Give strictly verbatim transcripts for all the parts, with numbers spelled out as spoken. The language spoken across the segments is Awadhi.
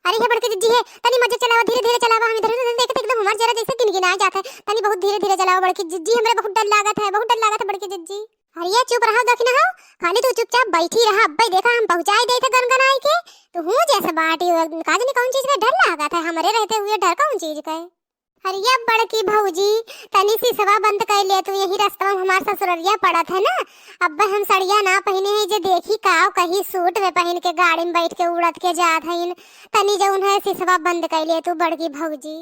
अरे हे बड़की जिज्जी हे, तनी मजे चलावा, धीरे धीरे चलावा, हम इधर उधर देखत एकदम हमार जेरा जैसे गिनगिनाए जात है। तनी बहुत धीरे धीरे चलावा बड़की जिज्जी, हमरे बहुत डर लागत है, बहुत डर लागत है बड़की जिज्जी। अरे ये चुप रहा, देखी ना हो, खाली तू चुपचाप बैठी रहा, अब्बे देखा हम पहुँचाई देई थे गनगनाई के। तू हूँ जैसे बाटी, का जानी कौन चीज का डर लागत है, हमरे रहते हुए डर कौन चीज का है? अरे ये बड़की भौजी, तनी सिसवा बंद कर ले तू, यही रस्तवा में हमार ससुररिया पड़त है ना। अब्बे हम सड़िया ना पहिने है, जे देखी का कही सूट में पहिन के गाड़ी में बैठ के उड़त के जात हइन। तनी जौन है सिसवा बंद कर ले तू बड़की भौजी।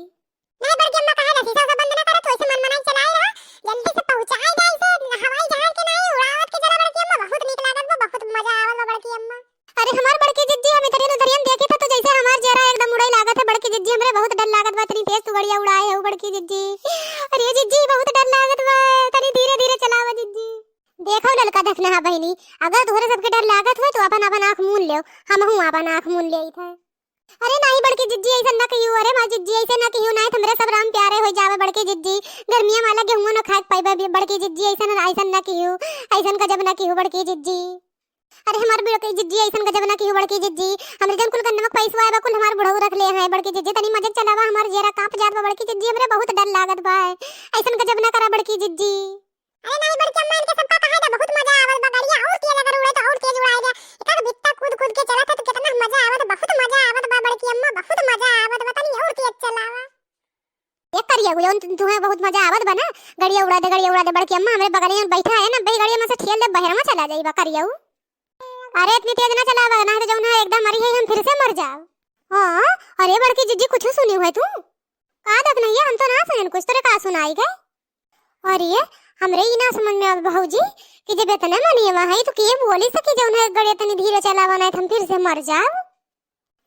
नहीं बड़की अम्मा, काहे ना शीशा उसा बंद ना करत, वैसे मन मनाई चलाए रहा, जल्दी से पहुँचाए जाए से हवाई जहाज के नहीं उड़ावत के चला बड़की अम्मा, बहुत नीक लागत बा, बहुत मजा आवल बा बड़की अम्मा। अरे हमार बड़की जिज्जी, हम इधरियन उधरियन देखी था तो जैसे हमार जेरा एकदम उड़े लागत है बड़की जिज्जी, हमरे बहुत डर लागत बा, इतनी तेज तू गड़िया उड़ाए हो बड़की जिज्जी। अरे जिज्जी बहुत डर लागत बा, तनी धीरे धीरे चलावा जिज्जी। देखो ललका देखना है बहिनी, अगर तोहरे सबके डर लागत हो तो अपन अपन आँख मून लेव, हमहू अपन आँख मून लेई था। अरे नाही बड़की जिज्जी, ऐसन ना कहियो। अरे माँ जिज्जी, ऐसे ना कहियो, नाही त हमरे सब राम प्यारे हो जावे बड़की जिज्जी। गर्मिया माला गेहूं न खाए के पाइबे बड़की जिज्जी, ऐसन, ऐसन ना कहियो, ऐसन गजब ना कहियो बड़की जिज्जी। अरे हमार बड़की जिज्जी, ऐसन गजब ना कहियो बड़की जिज्जी। हमरे जौन कुल गन्नवा के पैसवा आए बा, कुल हमार बुढ़ऊ रख ले हैं बड़की जिज्जी। तनी मजे चलावा, हमार जेरा कांप जात बा बड़की जिज्जी, हमरे बहुत डर लागत बा। ऐसन गजब ना करा बड़की जिज्जी। अरे नाही बड़की अम्मा, इनके सबका कहे दे, बहुत मजा आवत बा, गड़िया और तेज अगर उड़े तो और तेज उड़ाए दे। एक एक बित्ता कूद कूद के चलत है तो कितना मजा आवत, बहुत मजा आवत बा बड़की अम्मा, बहुत मजा आवत बा, तनी और तेज चलावा। ये करिया हुआ, उन तुम्हें बहुत मजा आवत बा ना, गड़िया उड़ा दे, गड़िया उड़ा दे बड़की अम्मा, हमरे बगलिया में बैठा है ना, बही गड़िया में से ठेल दे, बहरवा चला जाई बा करिया। अरे इतनी तेज ना चलावा, ना तो जौन है एकदम मरी है, हम फिर से मर जाओ। हाँ, अरे बड़की जिज्जी कुछ सुनी हुआ तू? का देख नहीं है, हम तो ना सुनन कुछ, तोरे का सुनाई गए? अरे, हमरे ई ना समझ में आवे भौजी कि जब इतने मनियवा है तो के बोली सकी जौन है गड़े तनी धीरे चलावा, नहीं तो हम फिर से मर जाओ।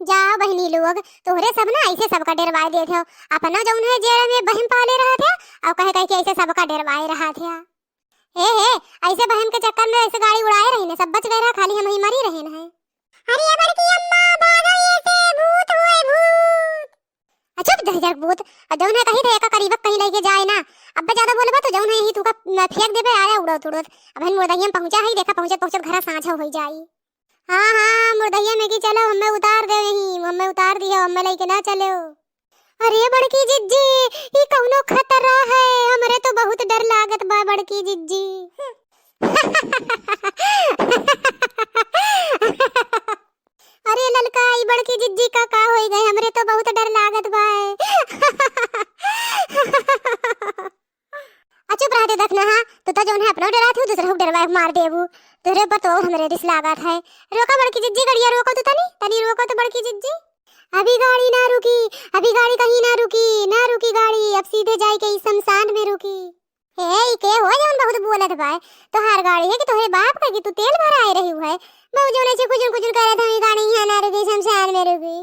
जाओ बहिनी लोग, तोहरे सब ना ऐसे सबका डरवाए देत हो। अपना जौन है जेरा में बहन पाले रहत है और कहे कहे कि ऐसे सबका डरवाए रहत है। हे हे, ऐसे बहन के चक्कर में ऐसे गाड़ी उड़ाए रही ने, सब बच गए रहा, खाली हम ही मरी रहे हैं। अरे बड़की अम्मा, भागो ये से, भूत हुए भूत। आ चुप दहिजर भूत, आ जौन है कही थे एका करीबक कहीं लेके जाए ना। अब्बे ज्यादा बोलबा तो जौन है यही तू का म, फेंक देबे आया उड़त उड़त। अब हम मुर्दहिया में पहुंचा है, देखा पहुंचत पहुंचत घरा साँझ हो जाई। हाँ हाँ, मुर्दहिया में की चलो, हमें उतार दे यहीं, हमें उतार दियो, हमें लेके ना चलो। अरे बड़की जिज्जी, ई कौनो खतरा है, हमरे तो बहुत डर लागत बा बड़की जिज्जी। अरे ललका, ई बड़की जिज्जी का का होई गए, हमरे तो बहुत डर लागत बा। आ चुप रह दे दखना, हाँ, तू तो जौन है अपना डरा थी, दूसरे को डरवा मार देबू। तोरे पर तो हमरे रिस लागत है। रोका बड़की जिज्जी, गड़िया रोको तू तनी, तनी रोको तो बड़की जिज्जी। अभी गाड़ी ना रुकी, अभी गाड़ी कहीं ना रुकी, ना रुकी गाड़ी, अब सीधे जाए के इस शमशान में रुकी। हे, ई के हो जौन बहुत बोलत बाय? तोहार गाड़ी है कि तोहरे बाप का कि तू तेल भराए रही है? बहुत जौन ऐसे कुचुन कुचुन करत हमी गाड़ी यहाँ ना रुकी, शमशान में रुकी।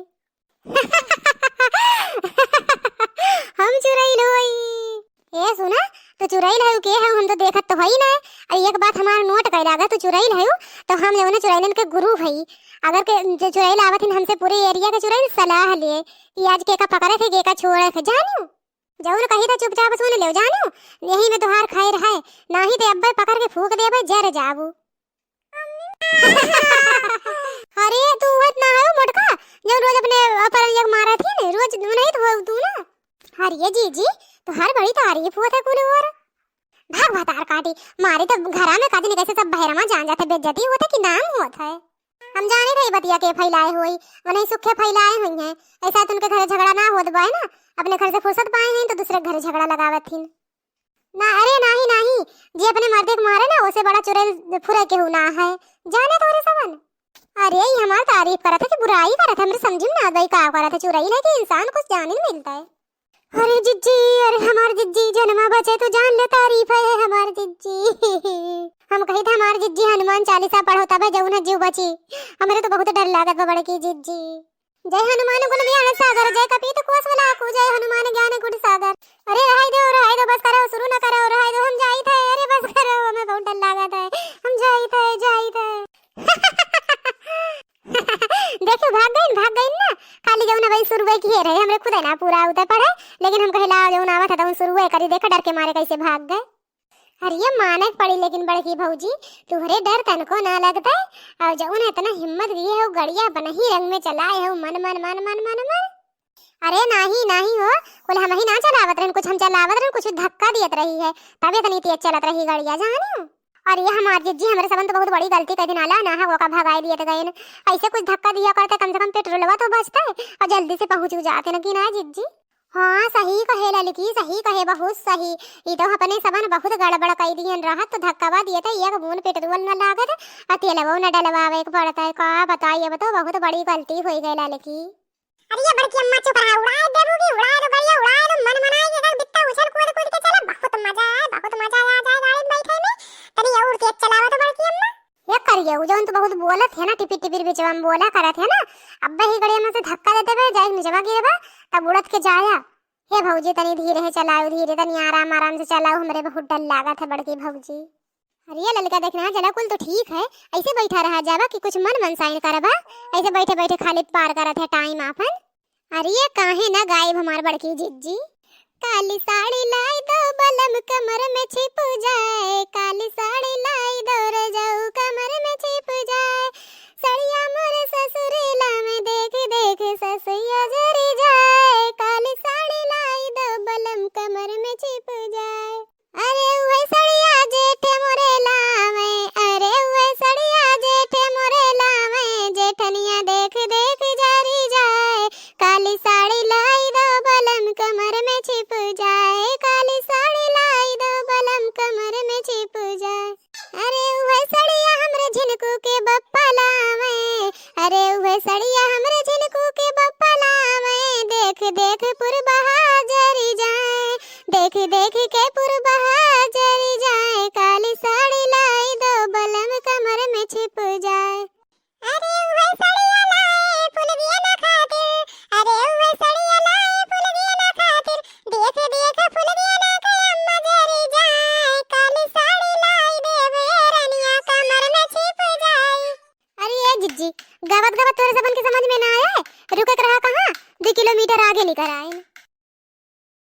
हम चुरैल होई। ए सुना, तू चुरैल है के है, हम तो देखत तो हई ना। अरे एक बात हमार नोट कैला, अगर तू चुरैल है तो हम जौन चुरैलन के गुरु हई। अगर के जो चुरैल आवत हिन हमसे पूरे एरिया के चुरैल सलाह लिए कि आज के का पकड़े के, के का छोड़े के, जानियो। जौन कही था चुपचाप सुन लेव, जानियो, यही में तोहार खैर है, नाही ते अब्बे पकड़ के फूंक देबे, जर जाबू। अरे तू उहत ना आयो मोटका, जौन रोज अपने परनिया के मारा थी ने, रोज नहीं तो हो तू ना। अरे जीजी, तोहार बड़ी तारीफ होत है कुल और। भाग भतार काटी, मारी तो घरा में काजनी कैसे सब बहरमा जान जाते, बेइज्जती होते कि नाम होत है। हम जाने रही बतिया के फैलाए होई, वनही सुखे फैलाए हुई हैं। ऐसा तो उनके घरे झगड़ा ना होत बाय ना, अपने घर से फुर्सत पाए हैं तो दूसरे के घरे झगड़ा लगावत थीन। ना, अरे नाही, नाही, जे अपने मर्दे के मारे ना, ओसे बड़ा चुड़ैल फुरे केहू ना है। जाने तोरे सबन। अरे, ई हमार तारीफ करत है कि बुराई करत है? हमरे समझी में ना आत बा, ई का करत है? चुड़ैल है कि इंसान, कुछ जाने नहीं मिलता है। अरे जिज्जी, अरे हमार जिज्जी, जनमा बचे तो जान ले तारीफ है हमार जिज्जी। हम कही था हमार जिज्जी हनुमान चालीसा पढ़ो तबे जौन है जीव बची। हमरे तो बहुत डर लागत बा बड़की जिज्जी। जय हनुमान गुण ज्ञान सागर, जय कपीत कोस वाला आखू, जय हनुमान ज्ञान गुण सागर। अरे रहाई दो, रहाई दो, बस करो, शुरू न करो, रहाई दो, हम जाई थे, अरे बस करो, हमें बहुत डर लागत है, हम जाई थे, जाई थे। देखियो, भाग गइन, भाग गइन ना। खाली जौन अबे शुरुए किहे रहे, हमरे खुदे ना पूरा उतर पड़े, लेकिन हम कहे, "लाओ, जौन आवत है, तौन शुरुए करी, देखा डर के मारे कैसे भाग गए।" अरे ये माने के पड़ी, लेकिन बड़की भौजी, तुहरे डर तनको ना लगतै। और जौन इतना हिम्मत किहे हो, गड़िया अपनही रंग में चलाए हो, मन, मन, मन। अरे नाही, नाही हो, कुल हमही ना चलावत रहन, कुछ हम चलावत रहन, कुछ धक्का दियत रही है, तब इतनी तेज चलत रही गड़िया, जाने। और ये हमार जिज्जी हमरे सबन तो बहुत बड़ी गलती कइ दिन आला ना है, ओका भगाई दियत गइन। ऐसे कुछ धक्का दिया करते, कम से कम पेट्रोलवा तो बचते और जल्दी से पहुँच जाते न कि ना जिज्जी। हाँ, सही कहे ललकी, सही कहे, बहुत सही। ई तो अपने सबन बहुत गड़बड़ कइ दियन रहत, तो धक्कावा दिए तो एक बूंद पेट्रोल न लागत, आ तेलवो न डलवावे के पड़त है। का बताई, अब तो बहुत बड़ी गलती होइ गई ललकी। अरे ये बड़की अम्मा चुप रहा, उड़ाए देबू की उड़ाए दो गड़िया, उड़ाए दो, मन मनाए के एकदम बित्ता उछल कूद कूद के चला, बहुत मजा आए, बहुत मजा आ जाए गाड़ी में बैठे में। तनी और तेज चलावा तो बड़की अम्मा। ये करिए, उ जौन तो बहुत बोलत है ना, टिपिर टिपिर बिचवा में बोला करत है ना, अब्बे ही गड़िया में से धक्का दे देबे, जाए निचवा गिरबा, तब उड़त के जाया। हे भौजी, तनी धीरे है चलाओ, धीरे, तनी आराम आराम से चलाओ, हमरे बहुत डर लागत है बड़की भौजी। अरे ये ललका देखना, चला कुल तो ठीक है, ऐसे बैठा रहा जाबा कि कुछ मन मनसाइन करबा, ऐसे बैठे बैठे खाली पार करत है टाइम आपन। अरे ये काहे ना गायब हमार बड़की जिज्जी। काली साड़ी लाई दो बलम कमर में छिप जाए, काली साड़ी लाई दो रजाऊ कमर में छिप जाए, सड़िया मोरे ससुरेला में देख देख ससुया जरी जाए, काली साड़ी लाई दो बलम कमर में छिप जाए। अरे उहे सड़िया जेठे मोरे लावे, अरे उहे सड़िया जेठे मोरे लावे, जेठनिया देख देख जरी जाए, काली साड़ी लाई दो बलम कमर में छिप जाए, काली साड़ी लाई दो बलम कमर में छिप जाए। अरे उहे सड़िया हमरे झिनकू के बप्पा लावे, अरे उहे सड़िया हमरे झिनकू के बप्पा लावे, देख देख पुरबहा जरी जाए, देख देख के पुरबहा जरी जाए, काली साड़ी लाई दो बलम कमर में छिप जाए। अरे उहे सड़िया लाए फुलगिया ना खातिर, अरे उहे सड़िया लाए फुलगिया ना खातिर, देख देख फुलगिया ना के अम्मा जरी जाए, काली साड़ी लाई देवे रनिया कमर में छिप जाए। अरे ए जिज्जी, गावत गावत तोरे सबन के समझ में ना आए, रुके के रहा कहाँ, दो किलोमीटर आगे निकर आए।